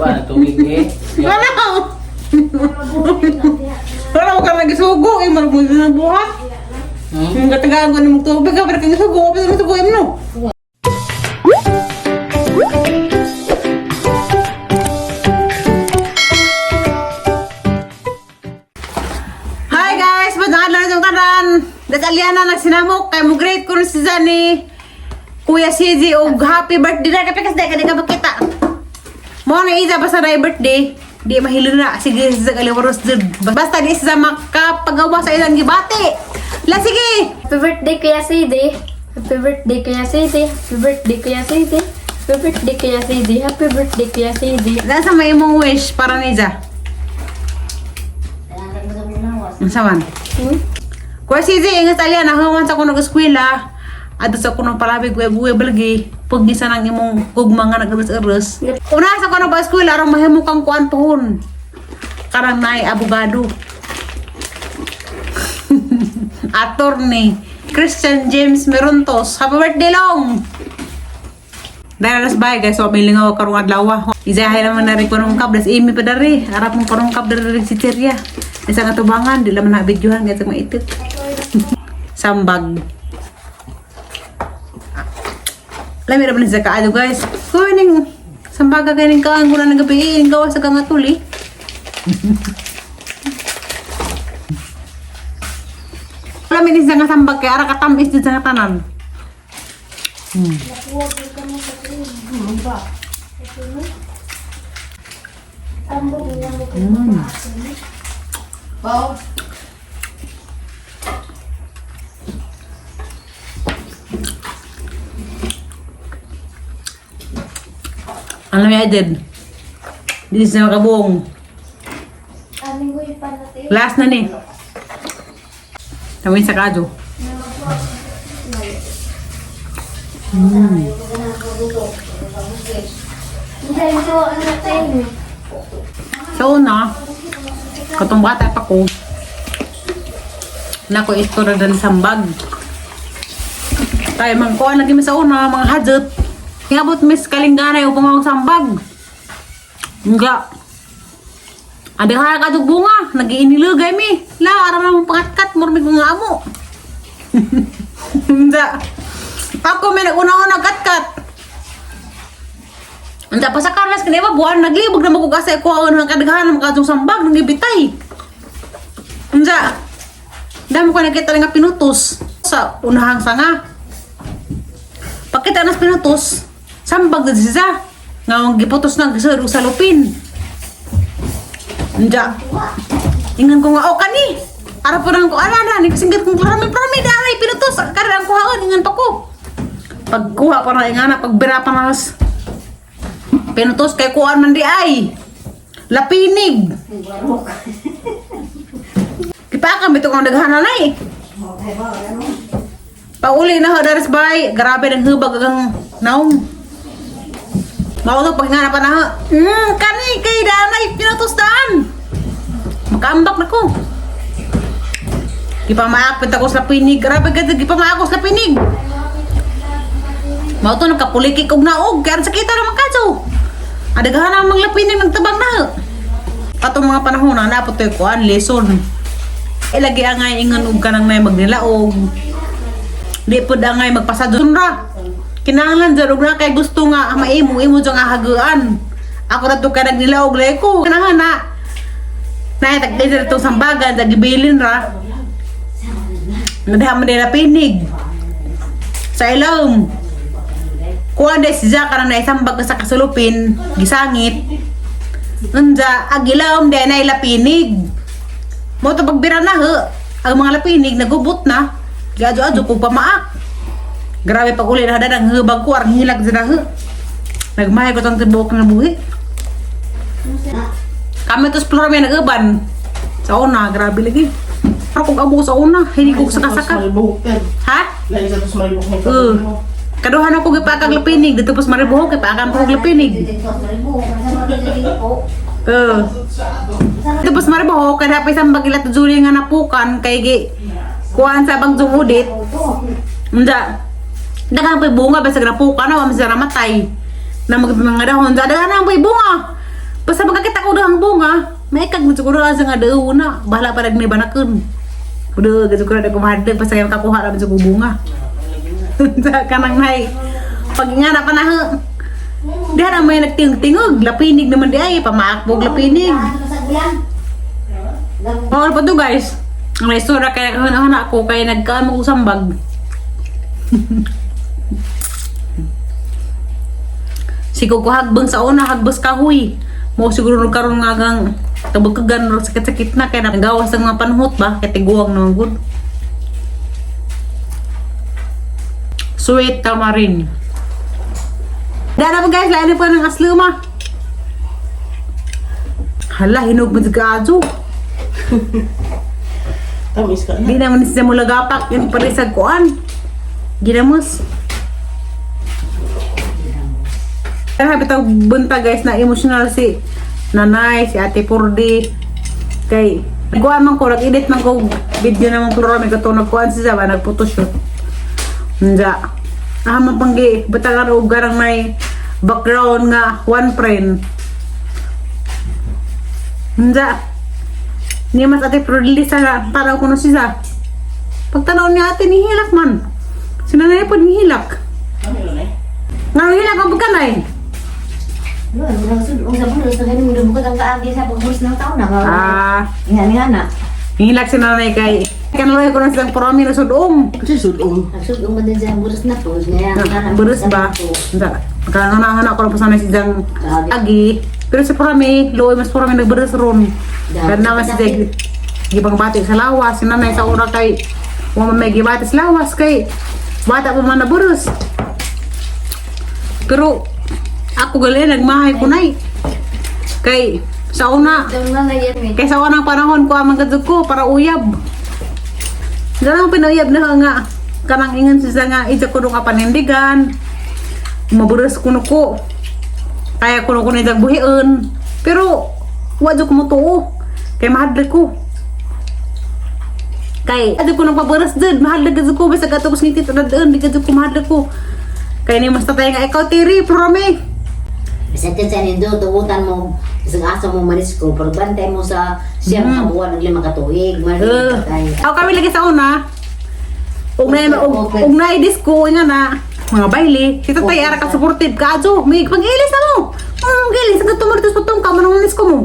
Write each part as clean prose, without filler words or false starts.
Ba, tubig eh. Wala. Wala ka nagisugo eh, marag mo na buhat. Hmm? Yung katagaan ko ng tubig ka, pero kang sugo, pero sugo no. Hi guys! Magandang adlaw na tanan! Das Aliana nagsinamok kay mo great ko si Zani. Kuya CJ og happy birthday na kapikas dai ka makita. Mo na isa basta na birthday, di mahilo na sige sa kaliwaros jud. Basta di sa makapagawa sa ilang gibati. La sige. Happy birthday, Kuya CD. Happy birthday, Kuya CD. Happy birthday, Kuya CD. Happy birthday, Kuya CD. Happy birthday, Kuya CD. Nasa may imong wish para ni Za? Unsa man? Hmm? Kuya CJ, ingat Aliana, human sa kuno eskwela. Adto sa kuno palabig web web lagi. Pugisa nang imong gugma nga nag-urus. Una sa kuno ba eskwela aron mahimo kang kuan pohon. Karang naay abogado. Attorney Christian James Merontos. Happy birthday long! Dahil alas bay guys, so milingaw karong adlaw. Izahay naman na rin ko nung kablas imi pa dari. Arap mong karong kab dari rin si Cheria. Isa nga tubangan, di laman na videohan guys maitit. Sambag. Lami ra ba ni sa kaado guys. Kuning sambaga kaning kaan ko na ng gabi eh, gawa sa kang tuli. Lami ni sa nga sambag kay ara katamis din sa nga tanan. Ano may edit? Di sa makabuong. Last na ni. Tawin sa kadyo. Sa una, katong bata pa ko, nako istorya dali sambag. Tayo man kuha lagi mi sa una, mga hadjot. Ingabot miss kalingganay upang ang sambag. Nga. Ada ka kadug bunga, nagiinilugay mi. La, aram na mong pangatkat, murmig mga amo. Nga. Ako may nag-una-una katkat. Unta pa sa Carlos kani ba buwan naglibog na magugasa ko ang kadaghan ng kadtong sambag nang gibitay. Unsa? Damo ko nakita nga pinutos sa unahang sanga. Pagkita nas pinutos, sambag na siya. Nga ang giputos na sa sa lupin. Unja. Ingan ko nga, o kani. Ara po ko, ala na, nagsinggit kong prami, prami, daray, pinutos. Kada ang kuhaon, ingan pa ko. Pagkuha pa na, ingana, pagbira pa na, pinutos kay kuan man di ay. Lapinig. Kipaka bito kong daghanan ay. Pauli na ho daris bay, grabe ng hubag ang naong. Mao to pag pa na ho. Kani kay danay pinutos daan. Makaambak na ko. Gipamaakpit ako sa pinig. Grabe gad gipamaak ako sa pinig. Mao to nagkapulikik og naog kay sa kita naman kadto. Adaghan ang mga lapinig nagtabang na. Katong mga panahon na napot to'y kuan lesson. Ilagi angay ingon og kanang may magnilaog. Di pud angay magpasado ra. Kinahanglan jud og na kay gusto nga maimo imo jud nga haguan. Ako ra to kay nagnilaog lay ko. Kinahanglan na. Na tag dito sambagan sa gibilin ra. Nadahan man nila pinig. Sa ilong. Kuan dahil si Zaka na naisambag ka sa kasulupin, gisangit. Unja, agilaom dahil na ilapinig. Mo to pagbira na ho, ang mga lapinig nagubot na. Giadyo-adyo kung pamaak. Grabe pag uli na hada ang hubag ko, ang hilag sa ho. Nagmahay ko tong tibuok ng buhi. Kami to explore may nag-uban. Sa una, grabe lagi. Pero kung amo sa una, hindi ko sa kasaka. Ha? Oo. Kaduhan ako gipakag lapinig dito pas maribuhok gipakag ko lapinig. Oo. Dito pas maribuhok kada pa isang bagilat juli nga napukan kay gi kuan sa bang jumudit. Unja. Daghang pa'y bunga basta napukan na wa man sila namatay. Na mag mga dahon daghan ang pa'y bunga. Mahadlag mo siguro asa nga deo na. Bahala pa ni banakan. Udah gitu siguro ada ko mahadlag basta kay makakuha ra sa bunga. Sa kanang nay pag nga na panaho. Di na may nagtingtingog, lapinig naman di ay pamaakbog lapinig. Oh, pa to, guys. Ang istorya kay hana ako kay nagkaan mo ko sambag. Sigo ko hagbang sa una, hagbas kahoy. Mo siguro nagkaroon nga gang tabagkagan ro sakit-sakit na kay nagawas ang mga panhot ba kay tiguang naman gud. Sweet tamarind. Dara pa, guys, lain pa ng asluma. Hala, hinog mo sa kadyo. Tamis ka na. Di naman siya mula gapak. Yung parisag kuan. Ginamos. Pero happy tawag bunta, guys, na emotional si nanay, si Ate Purdi. Kay, kuan man ko, nag-edit man ko video naman ko may katong nagkuan siya ba, nag-photoshoot. Nja. Ah, man panggi, batangan og garang may background nga one friend. Nja. Niya mas Ate Purdi sa tanaw ko no siya. Pagtanaw niya ate ni hilak man. Si nanay po ni hilak. Kami lang eh. Nga hilak ang pagkanay. Ano, murag sud, unsa ba sa ganin mo bukod ang kaagi sa pagbulos ng taon na. Ah, Nga nga na. hilak si nanay kay kanaloy ko na silang promi na sudong. Kasi sudong. Ang sud man din sa buros na to. Nga Buros ba? Unsa? Kangana-ngana ko na po sana si Jang agi. Pero si Purami, luoy mas Purami nagburos ron. Kaya naman si Jang gibang bati sa lawas. Si nanay sa ura kay wa man may gibati sa lawas kay bata pa man na buros. Pero ako gali nagmahay ko nay. Kay sa una, Doon na na yan eh. kay sa unang panahon ko ang mga ko para uyab. Ganang pinauyab na nga kanang ingon siya nga ija ko ka panindigan. Maburos kuno ko. Kaya kuno ko ni buhion. Pero wa jud ko motuo. Kay mahadlok ko. Kay adto ko nang paburos jud, mahadlok jud ko basta kadto ko sa ngiti doon, di jud ko mahadlok ko. Kay ni mas tatay nga ikaw tiri, prome. Bisan ka sa nindo, tubutan mo, isang asa mo manisko, pero bantay mo sa siyam ka buwan ug 5 ka tuig, Eh, tayo. ako kami lagi sa una. Ug na ug na disco nga na mga baile. Si tatay ara ka supportive ka adyo. May pag-ilis na mo. Gilis sa tumor sa tong ka man ang disco mo.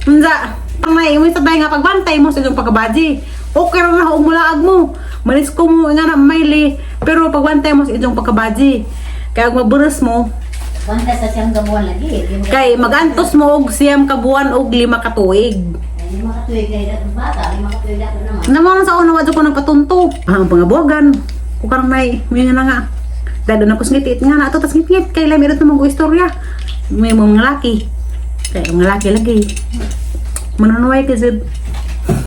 Unsa pang na imo sa tatay nga pagbantay mo sa iyong pagkabaji. Okay ra na og mulaag mo. Manisko mo nga na maili, pero pagbantay mo sa iyong pagkabaji. Kaya kung maburos mo, Bantay sa 9 ka buwan lagi. Di mo kay magantos mo og 9 ka buwan og 5 ka tuig. Ay, 5 ka tuig kay dat bata, 5 ka tuig dato naman. Naman sa una wadyo ko ng patunto. Ah, ang pangabuwagan. Kukarang nay, may nga na nga. Dado na ko ngiti nga na ato tas ngit kay lami ito mong istorya. May mga laki. Kay mga laki lagi. Manunuay ka jud.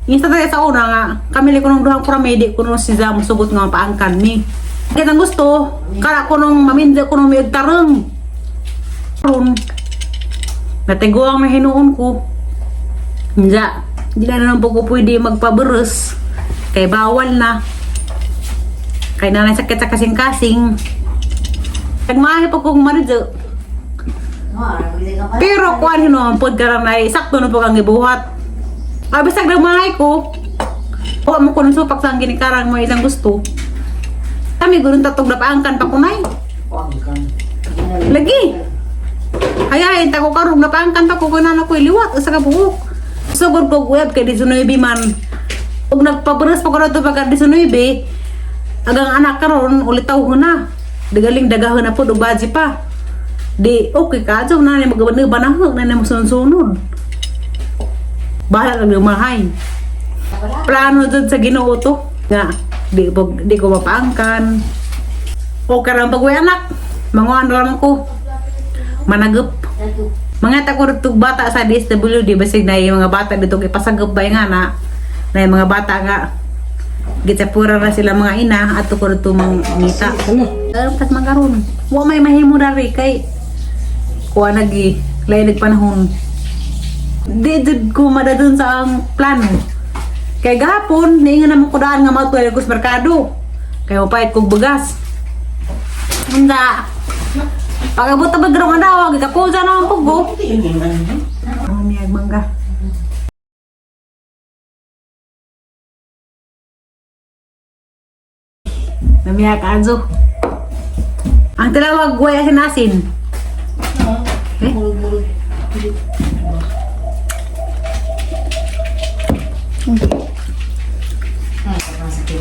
Insta tayo sa una nga, kami ko nung duhang kurame, di ko nung siya musugot nga paangkan ni. Kaya ang gusto, kala ko nung maminda ko nung may tarong. Ron, natiguang na hinuon ko. Hindi. Hindi na naman po ko pwede magpaburos. Kay bawal na. Kay nanay sakit sa kasing-kasing. Nagmahay po kong maridyo. No, Pero kuan hinuon pod karon ay sakto na po kang gibuhat. Ay bisag nagmahay ko. Wa mo ko nung supak sa ang ginikarang mo isang gusto. Kami gurun tatog na paangkan pa kunay. Lagi. Ay ay ta ko karong napaangkan pa ko kunan ako iliwat usa ka buok. Sugod ko web kay 19 man. Ug nagpabaras pa ko na to pagka 19, agang anak karon ulitaw na. Dagaling dagahon na po ug baji pa. Di okay ka adyo na ni magabani banahog na ni mosunod-sunod. Bahala kag mahay. Plano jud sa Ginoo to nga di ko mapaangkan. Okay ra pag anak. Manguan ra man ko. Managop. Mga ta ko dito bata sa DSWD basig na yung mga bata dito kay pasagop ba nga na na yung mga bata nga gitsapura na sila mga ina ato ko dito mang ngita. Alam tas magaron. Wa may mahimo dari kay kuha nagi lain nagpanahon. Di jud ko madadun sa ang plano. Kay gahapon, niingan naman ko daan nga matuloy ko sa merkado. Kay mapait kog bugas. Hunda. Pag-abot na bagrong ang dawag, ikapusa na ang pugo. Hindi yun yung ano. Ang miyag mangga. Lamiya ka, Anzo. Ang tinawag, guay asin-asin. Eh?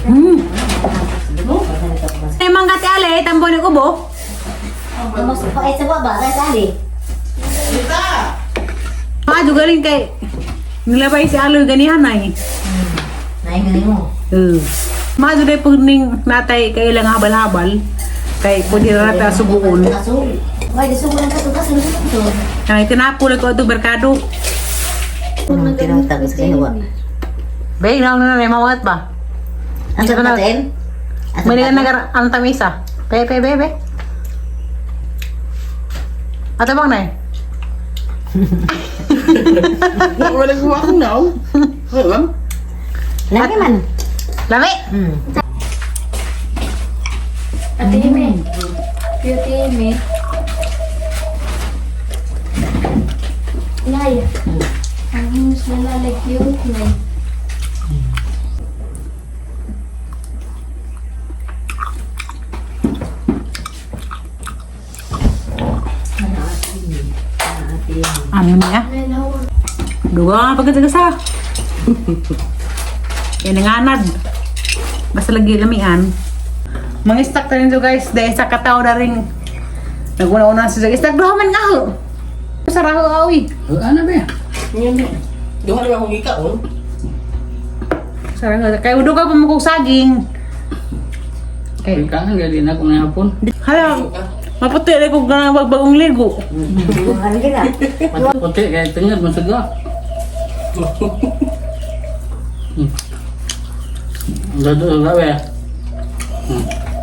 Mm. Eh, mangga ti Ale, tambo ni kubo. Mas pa sa baba, sa ali. Ah, galing kay nilabay si Aloy ganihan ay. Naingan mo. Maado day pag ning natay kay ilang habal-habal kay pwede na natin subuon. Why di subuon ka to kasi to. Kay tinapol ko ato merkado. Anong tinatag sa kayo? Bay, na na na mawat ba? Ang Isa na- natin? May nga nagar ang tamisa. Pe pe be be. Ato bang nay? Wala ko akong now. Wala ma'am. Lagi man. Lami. Ate Ime. Beauty Ime. Nay. Ang himus na lalag cute, Nay. Ano niya? Nay, nahuwag. Duga nga pagkatagasa. Yan ang anad. Basta lagi lamian. Mga stock na rin to guys. Dahil sa katao na rin. Naguna-una siya. Stock duha man nga ho. Sa raho awi. Ano ba? Yan ba? Duha na ba akong ikaon? Sa raho. Kaya duga pa mo kong saging. Okay. Ikaon gali na kung hapon. Hala. Maputi na kong ganang bagbagong ligo. Ano gina? Puti kay tingad masaga. Dado gawe.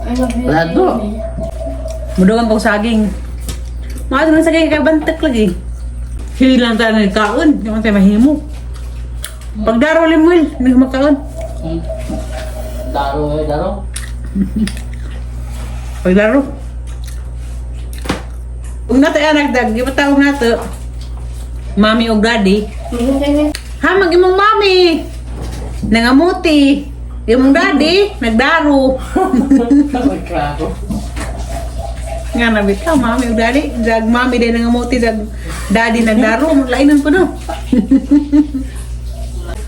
I love you, Lado. Ime. Mudugan kong saging. Mga ng saging kay bantak lagi. Hilang tayo ng kaon. Di man tayo mahimo. Pagdaro limuel, hindi makaon. Daro eh, daro. Paglaro. Ug nato anak dag, gipatawag nato. Mami og daddy. Ha, mag imong mami. Nangamuti. Imong daddy, nagdaro. Klaro. Nga na bitaw, mami og daddy. Jag mami day nangamuti, jag daddy nagdaro. Lainan po no.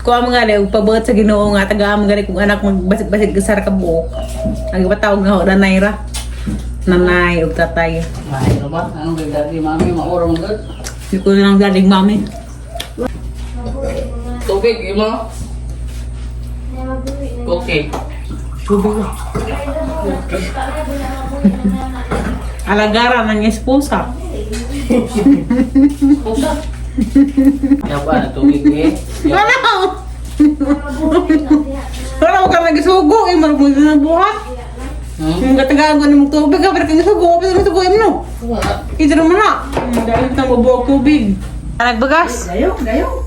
Kuha mga gani, og pabuhat sa Ginoo nga taga mga gani kung anak magbasig-basig sa ka buok. Ang gipatawag nga ho, nanay ra. Nanay og tatay. Ay, ano ba? Anong kay daddy, mami, maurong gud. Hindi ko na lang galing mami. Tubig imo. Nay, mabuhi na. Okay. Alagara ng esposa. Pusa. Ya ba tubig eh. Ya. Ano? Wala ka nagisugo eh, marag mo na buhat. Hmm? Ang katagaan ko ng tubig ka, pero kang sugo, pero kang sugo no. Ito naman na. Dahil ito mabuhok tubig. Nagbagas? Dayo, dayo.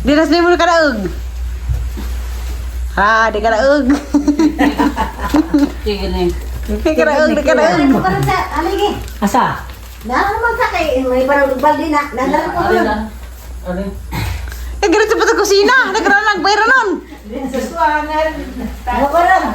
Di na mo kadaog. Ha, di kadaog. Sige ni. Di kadaog, di kadaog. Ano pa rin sa ali gi? Asa? Na naman sa kay may parang baldi na. Nandala ko Ari ron. na. Ari. Eh, ganito pa sa kusina. Nagkaroon lang, pera nun. Ano ko ron?